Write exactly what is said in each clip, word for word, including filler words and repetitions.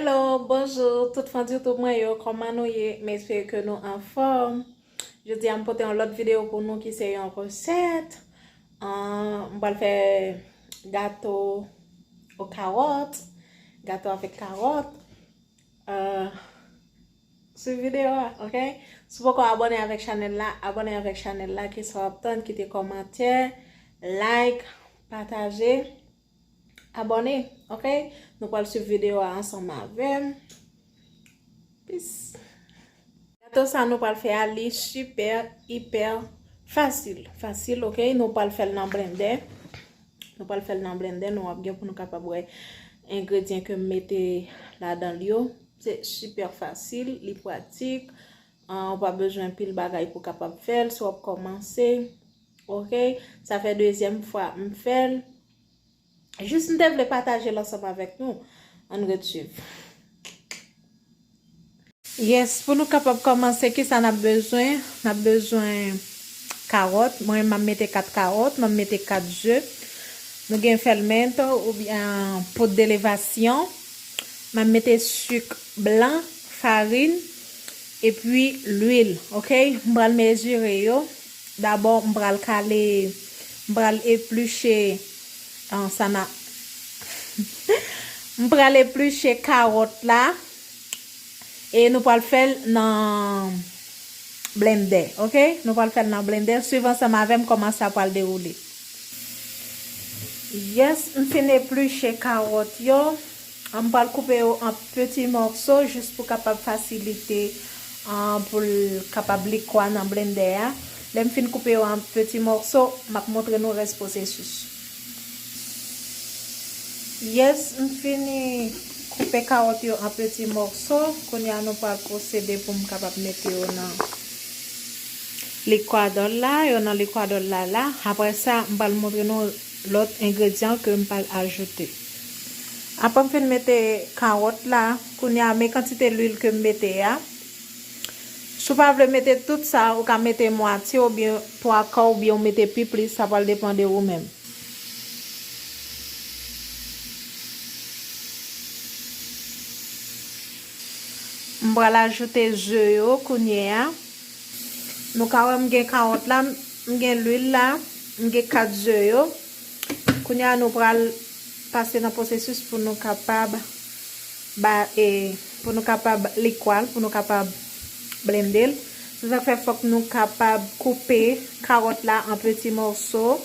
Hello, bonjou tout fan YouTube mwen yo, kòman nou ye? M espere ke nou anfòm. Jodi a m pote yon lòt videyo pou nou ki se yon resèt. Ah, m pral fè gato o kawòt, gato avèk kawòt. Ah, sou videyo a, ok? Si w poko abòne avèk chanèl la, abòne avèk chanèl la, kisa w ap tann, kite kòmantè, like, pataje. Abòne, ok? Nou pral swiv videyo a ansanm avè m. Peace. Gato sa nou pral fè a, li super, hyper fasil. Fasil, ok? Nou pral fè l nan blendè. Nou pral fè l nan blendè, nou ap gen pou nou kapab wè engredyan ke m mete ladan l yo. Se super fasil, li pratik. Ah, ou pa bezwen pil bagay pou kapab fè l, si w ap kòmanse. Ok? Sa fè dezyèm fwa m fè l. Jis m te vle pataje l ansanm avèk nou. Ann ret swiv. Yes, pou nou kapab kòmanse, kisa n ap bezwen? N ap bezwen kawòt. Mwen, m ap mete kat kawòt, m ap mete kat ze. Nou gen fermento oubyen poud de levasyon. M ap mete sik blan, farin, epi lwil, ok? M pral mezire yo. Dabò, m pral kale, m pral epliche, ah, sa n a, m pral epliche kawòt la. E nou pral fè l nan blendè, ok? Nou pral fè l nan blendè. Swiv ansanm avè m kòman sa pral dewoule. Yes, m fin epliche kawòt yo. M pral koupe yo an peti mòso jis pou kapab fasilite, ah, pou l kapab likwa nan blendè a. Lè m fin koupe yo an peti mòso, m ap montre nou rès pwosesis. Yes, m fini koupe kawòt yo an peti mòso. Kounye a nou pral pwosede pou m kapab mete yo nan likwadòl la, yo nan likwadòl la la. Apre sa, m pral montre nou lòt engredyan ke m pral ajoute. Apre m fin mete kawòt la, kounye a men kantite lwil ke m mete a. Si w pa vle mete tout sa, ou ka mete mwatye oubyen twa ka oubyen w mete pi plis, sa pral depann de ou menm. M pral ajoute ze yo kounye a. Nou ka wè m gen kawòt la, m gen lwil la, m gen kat ze yo. Kounye a nou pral pase nan pwosesis pou nou kapab ba, e, pou nou kapab likwa l, pou nou kapab blende l. Se sa k fè fòk nou kapab koupe kawòt la an peti mòso.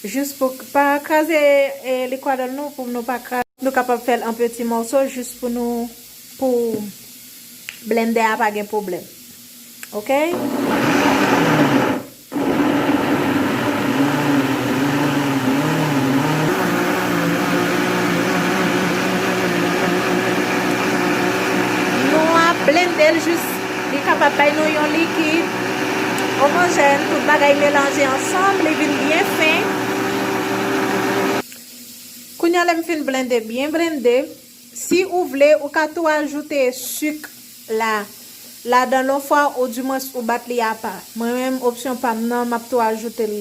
Jis pou pa kraze, e, likwadòl nou, pou nou pa kraze. Nou kapab fè l an peti mòso jis pou nou, pou blendè a pa gen pwoblèm. Ok? Nou ap blende l jis li kapab bay nou yon likid omojèn, tout bagay melanje ansanm, li vin byen fen. Kounye a, lè m fin blende, byen blende, si ou vle, ou ka tou ajoute sik la, ladan l yon fwa, oudimwens ou bat li apa. Mwen menm, opsyon pa m nan, m ap tou ajoute l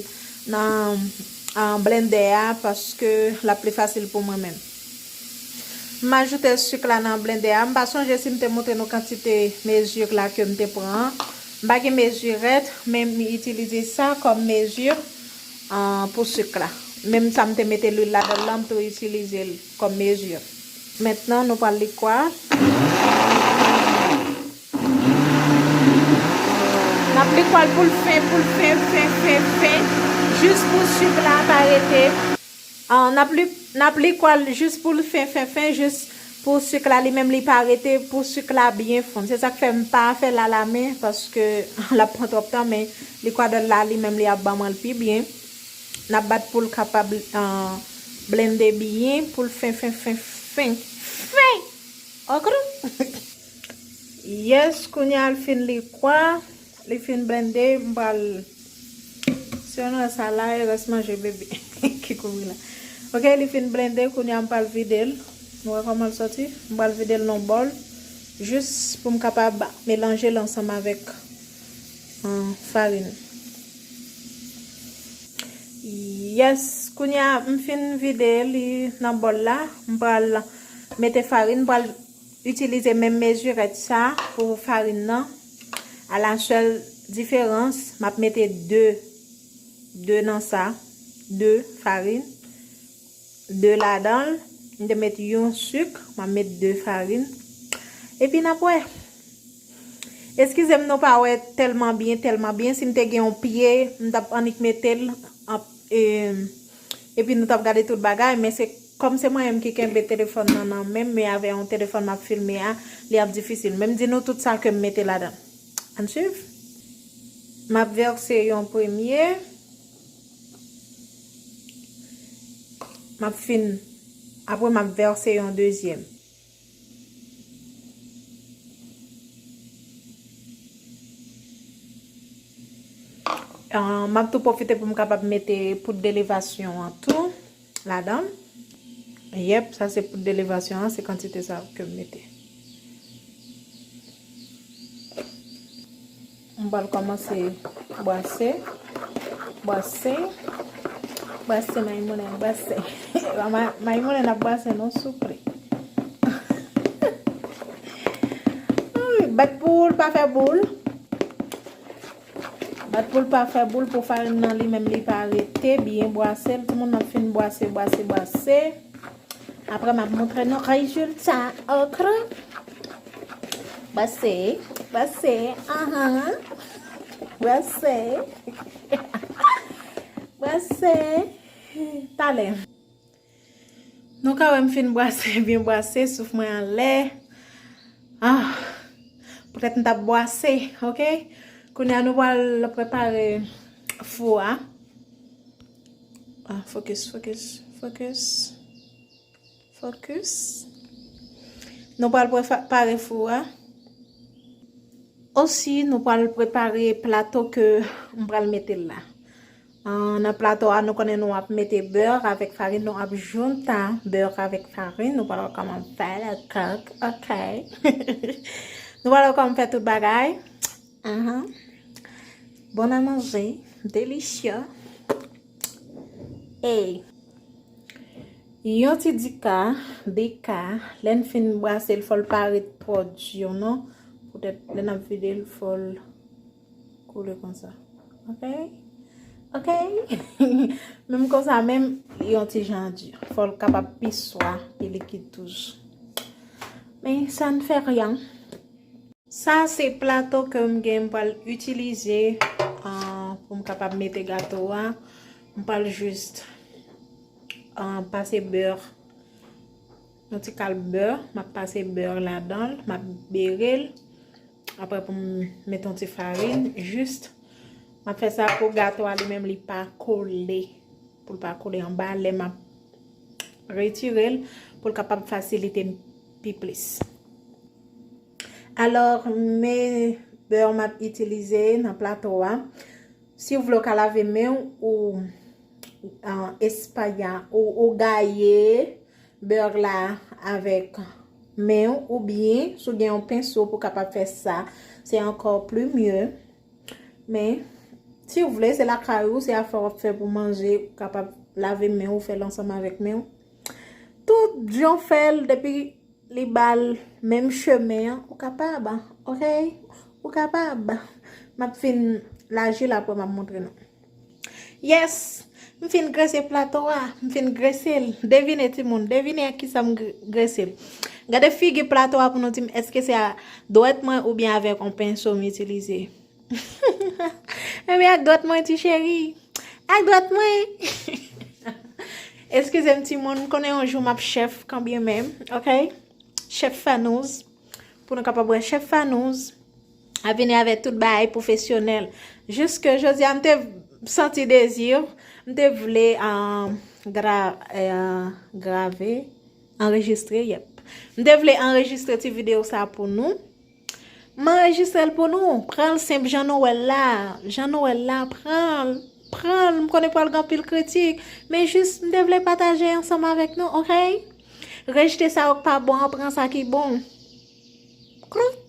nan, an, blendè a, paske l ap pli fasil pou mwen menm. M ajoute sik la nan blendè a. M pa sonje si m te montre nou kantite mezi la ke m te pran an. M pa gen mezirèt, men m itilize sa kòm mezi, ah, pou sik la. Menm sa m te mete lwil ladan l lan, m tou itilize l kòm mezi. Mentnan, nou pral likwa. N ap likwa l pou l fen, pou l fen, fen, fen, fen, jis pou sik la pa rete. Ah, n ap li, n ap likwa l jis pou l fen, fen, fen, jis pou sik la li menm li pa rete, pou sik la byen fonn. Se sa k fè m pa fè l alamen, paske l ap pran twòp tan, men likwadòl la li menm li ap ban mwen l pi byen. N ap bat pou l kapab, ah, blende byen, pou l fen, fen, fen, fen, fen. Okr. Yes, kounye a l fin likwa, li fin blende, m pral, si w nan sa la, e rès manje bebe ki kouri la. Ok, li fin blende, kounye a m pral vide l. Nou wè kòman l sòti? M pral vide l nan bòl, jis pou m kapab melanje l ansanm avèk, ah, farin. Yes, kounye a m fin vide li nan bòl la, m pral mete farin, m pral Itilize menm mezirèt sa pou farin nan. A la sèl diferans, m ap mete de, de nan sa, de farin, de ladan l. M te met yon sik, m ap met de farin. Epi n ap wè. Eskize m, nou pa wè tèlman byen, tèlman byen. Si m te gen yon pye, m t ap annik mete l, an, e, epi nou t ap gade tout bagay, men se kòm se mwen menm ki kenbe telefòn nan nan men m, men avè yon telefòn m ap filme a, li ap difisil. Men m di nou tout sa ke m mete ladan. Ann swiv. M ap vèse yon premye. M ap fin. Apre, m ap vèse yon dezyèm. Ah, m ap tou pwofite pou m kapab mete poud de levasyon an tou ladan l. Yèp, sa se poud de levasyon an, se kantite sa ke m mete. M pral kòmanse bwase, bwase, bwase Maimoune, bwase. Ma-, Maimoune n ap bwase non souple. Ay, bat pou l pa fè boul. Bat pou l pa fè boul pou farin nan li menm li pa rete, byen bwase l. Timoun nan fin bwase, bwase, bwase. Apre m ap montre nou rezilta, ok? Bwase, bwase, anhan. Bwase. Bwase. Talè. Nou ka wè m fin bwase, byen bwase, souf mwen anlè. Ah, poutèt m t ap bwase, ok? Kounye a nou pral prepare fou a. Ah, focus, focus, focus. Focus. Nou pral prepare fou a. Osi, nou pral prepare plato ke m pral mete la. Ah, nan plato a, nou konnen nou ap mete bè avèk farin, nou ap junta bè avèk farin, nou pral kòman fè le kòk, ok? Nou pral kòman fè tout bagay. Ahan. Bon a manje, delisyè. Ey. Yon ti dika, dika, lè n fin bwase l, fò l pa ret twò di non. Poutèt lè n ap vide l, fò l koule konsa. Ok? Ok? Menm konsa, menm yon ti jan di. Fò l kapab pi swa, pi likid toujou. Men sa n fè ryen. Sa se plato ke m gen m pral itilize, ah, pou m kapab mete gato a. M pral jis, ah, pase bè. Yon ti kal bè. M ap pase bè ladan l. M ap bere l. Apre pou m mete yon ti farin. Jis, m ap fè sa pou gato a li menm li pa kole. Pou l pa kole anba lè m ap retire l. Pou l kapab fasilite m pi plis. Alò, men bè m ap itilize nan plato a. Si w vle, w ka lave men w ou, ah, espaya, ou, ou gaye bè la avèk men w, oubyen si w gen yon penso pou w kapab fè sa, se ankò pli mye. Men, si w vle, se lakay ou, se afè w ap fè pou manje, ou kapab lave men w, fè l ansanm avèk men w. Tout jan w fè l, depi li ba l menm chemen an, ou kapab, ok? Ou kapab. M ap fin laji l, apre m ap montre nou. Yes! M fin grese plato a, m fin grese l. Devine, timoun, devine ak kisa m gre-, grese l. Gade figi plato a pou nou di m èske se a dwèt mwen oubyen avèk yon penso m itilize. Ebyen, ak dwèt mwen, ti cheri. Ak dwèt mwen. Eskize m, timoun, m konnen yon jou m ap chèf kanmenm, ok? Chèf Fanouz. Pou nou kapab wè chèf Fanouz a vini avèk tout bagay pwofesyonèl. Jiske jodi a, m te santi dezi, m te vle, ah, gra-, eh, grave, anrejistre, yèp. M te vle anrejistre ti videyo sa pou nou. M anrejistre l pou nou. Pran l senp jan nou wè l la. Jan nou wè l la, pran l. Pran l. M konnen pral gen anpil kritik. Men jis, m te vle pataje ansanm avèk nou, ok? Rejte sa yo k pa bon an, pran sa ki bon. Kroup.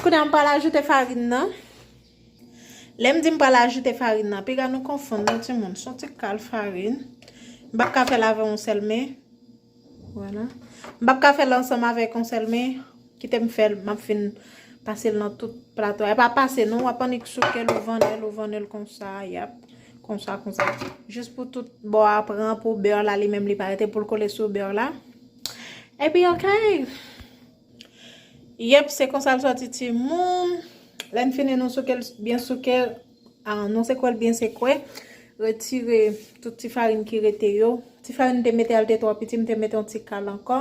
Kounye a, m pral ajoute farin nan. Lè m di m pral ajoute farin nan, piga nou konfonn non, timoun. Se yon ti kal farin. M p ap ka fè l avè yon sèl men. Vwala. M p ap ka fè l ansanm avèk yon sèl men. Kite m fè l, m ap fin pase l nan tout plato a. E pa pase non, w ap annik souke l, ou vann l, ou vann l konsa, yap. Konsa, konsa. Jis pou tout bò a pran, pou bè la li menm li pa rete, pou l kole sou bè la. Epi, ok. Yep, se konsa l sòti timoun. Lè n fini, nou souke l byen souke. Ah, nou sekwe l byen sekwe. Retire tout ti farin ki rete yo. Ti farin m te mete a, l te twò piti, m te mete yon ti kal ankò.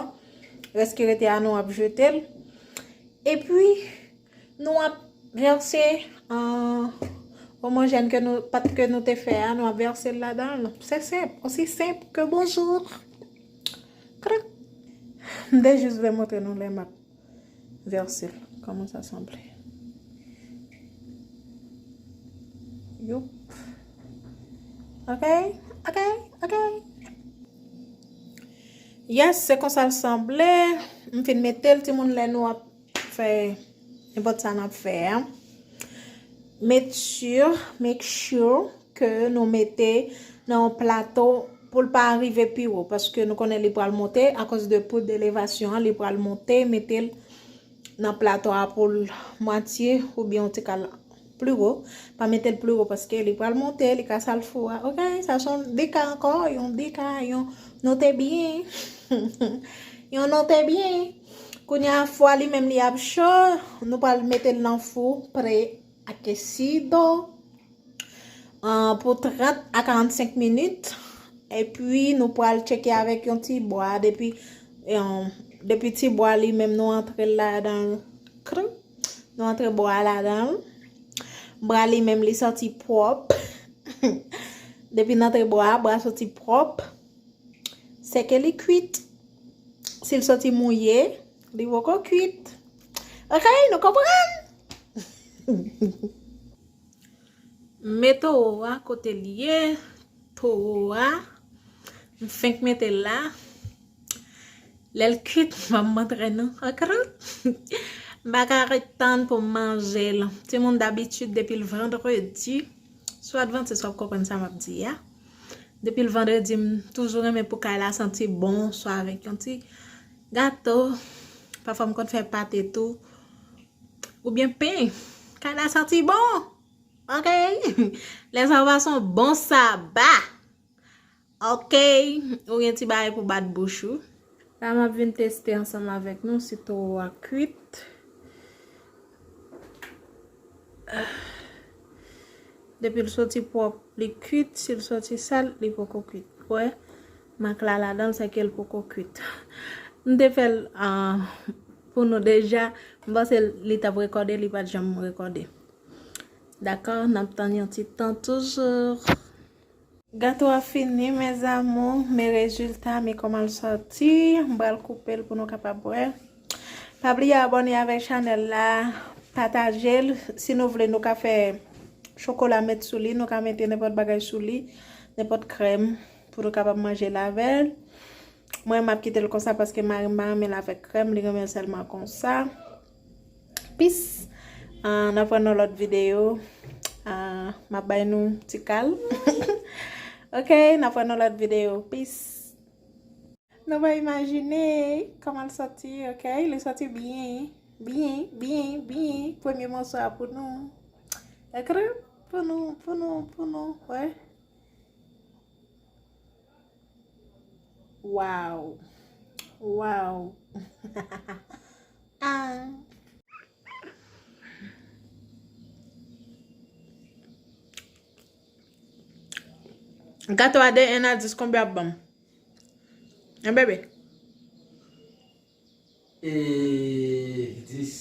Rès ki rete a, nou ap jete l. Epi, nou ap vèse, ah, omojèn ke nou, pat ke nou te fè a, nou ap vèse l ladan l. Se senp, osi senp ke bonjou. Krak. M te jis vle montre nou lè m ap vèse l. Kòman sa sanble? Youp. Ok, ok, ok. Yes, se konsa l sanble. M fin mete l, timoun, lè nou ap fè nenpòt sa n ap fè a. Make sure, make sure ke nou mete nan yon plato pou l pa rive pi wo, paske nou konnen li pral monte, akoz de poud elevasyon an, li pral monte, mete l nan plato a pou l mwatye oubyen yon ti kal pli wo. Pa mete l pli wo paske li pral monte, li ka sal fou a. Ok, sa se yon deka ankò, yon deka, yon note byen. Yon note byen. Kounye a, fou a li menm li ap cho, nou pral mete l nan fou pre-aquecido, ah, pou trant a karannsenk minit. Epi nou pral tcheke avèk yon ti bwa. Depi, yon, depi ti bwa li menm nou antre l ladan l. Krou. Nou antre bwa ladan l. Bwa li menm li sòti pwòp. Depi n antre bwa, bwa sòti pwòp. Se ke li kwit. Si l sòti mouye, li poko kwit. Ok, nou konprann? M met towo a kote l ye, towo a, m fenk mete l la. Lè l kwit, m ap montre nou. Akrout. M pa ka ret tann pou m manje l. Timoun, dabitid, depi l vandredi, si w advantis, w ap konprann sa m ap di a. Depi l vandredi, m toujou renmen pou kay la santi bon, swa avèk yon ti gato. Pafwa, m konn fè pate tou. Oubyen pen. Kay la santi bon. Ok? Lè sa va se yon bon saba. Ok? Ou gen ti bagay pou bat bouch ou. La, m ap vin teste ansanm avèk nou si towo a kwit. Depi l soti pwòp, li kwit. Si l soti sal, li poko kwit. Ou wè, mak la ladan l, se ke l poko kwit. M te fè l, ah, pou nou deja. M panse li t ap rekòde, li pa t janm rekòde. Dakò, n ap tann yon ti tan toujou. Gato a fini, mes amours, men rezilta, men kòman l sòti. M pral koupe l pou nou kapab wè. Pa bliye abòne avèk chanèl la, pataje l. Si nou vle, nou ka fè chokola met sou li, nou ka mete nenpòt bagay sou li, nenpòt krèm, pou nou kapab manje l avè l. Mwen, m ap kite l konsa paske mari m pa renmen l avèk krèm, li renmen l sèlman konsa. Peace. Ah, n ap wè nan lòt videyo. Ah, m ap bay nou ti kal. Ok, n ap wè nan lòt videyo. Peace. Nou pa imajine kòman l sòti, ok? Li sòti byen, byen, byen, byen. Premye moso a pou nou. Ekri pou nou, pou nou, pou nou, wè. Wow. Wow. Ah. Gato a de en a dis, konbyen ap ban m? Hein, bebe? E dis.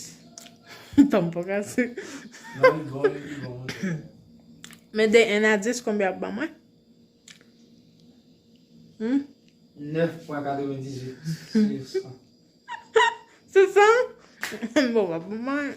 Tanm pa kase. Non, li bon, li bon. Men de en a dis, konbyen ap ban mwen? Hmm? Nèf pwen katrevendizuit sou san. Sou san? Bon, w ap ban mwen.